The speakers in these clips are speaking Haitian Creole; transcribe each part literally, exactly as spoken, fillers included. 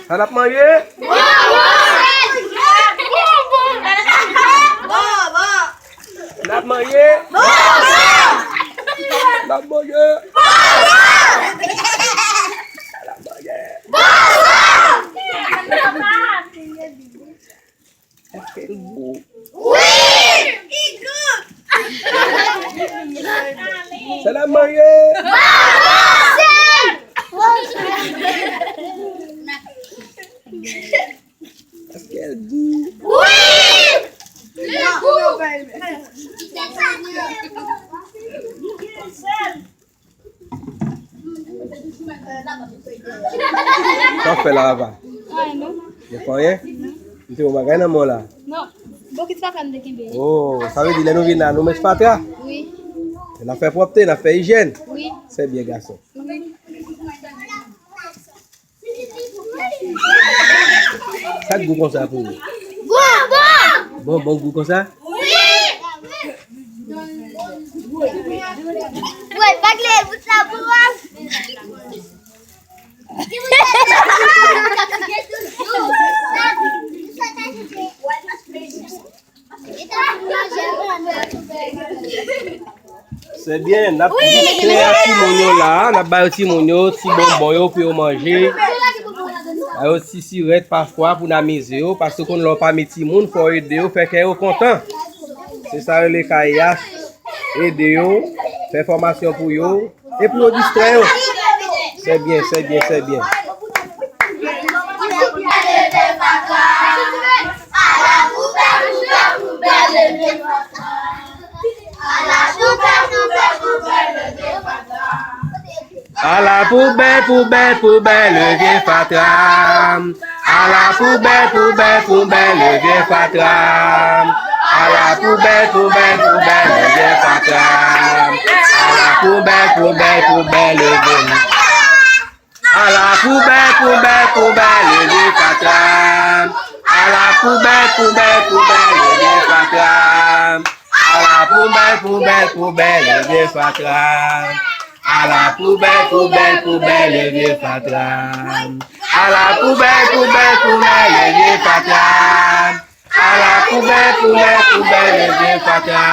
Sa n ap manje? N ap manje? N ap manje? N ap manje? Èske l gou? Wi! Li gou! Sa n ap manje? Sèl! Èske l gou? Wi! Li gou! Sa w fè la, Ava? Anyen, non. Yo fè anyen? M te wè yon bagay nan men w la. Non. Bokit fatra m te kenbe. Oh, sa vle di lè nou vin la, nou met fatra? Wi. N ap fè pwòpte, n ap fè ijyèn? Wi. Se byen, gason. Wi. Sa k gou konsa pou ou? Bonbon! Bonbon gou konsa? Wi! Wè, bag lè bout la pou wè. Se byen, n ap goute a timoun yo la, n ap ba yo timoun yo, ti bonbon yo pou yo manje. Ba yo ti sirèt pafwa pou n amize yo, paske w konn lè w pami timoun, fò w ede yo, fè kè yo kontan. Se sa yo rele kayas, ede yo, fè fòmasyon pou yo. E pou yo distrè yo. Se byen, se byen, se byen. Ala poubèl, poubèl, poubèl, leve fatra. Ala poubèl, poubèl, poubèl, leve fatra. Ala poubèl, poubèl, poubèl, leve fatra. Ala poubèl, poubèl, poubèl, leve. Ala poubèl, poubèl, poubèl, leve fatra. Ala poubèl, poubèl, poubèl, leve fatra. Ala poubèl, poubèl, poubèl, leve fatra. Ala poubèl, poubèl, poubèl, leve fatra. Ala poubèl, poubèl, poubèl, leve fatra. Ala poubèl, poubèl, poubèl, leve fatra.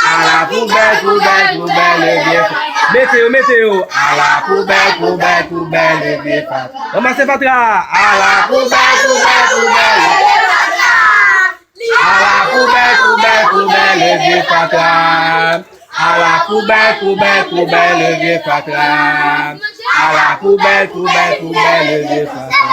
Ala poubèl, poubèl, poubèl, leve fatra. Mete yo, mete yo. Ala poubèl, poubèl, poubèl, leve fatra. Ranmase fatra. Ala poubèl, poubèl, poubèl, leve fatra. Ala poubèl, poubèl, poubèl, leve fatra. Ala poubèl, poubèl, poubèl, leve fatra. Ala poubèl, poubèl, poubèl, leve fatra.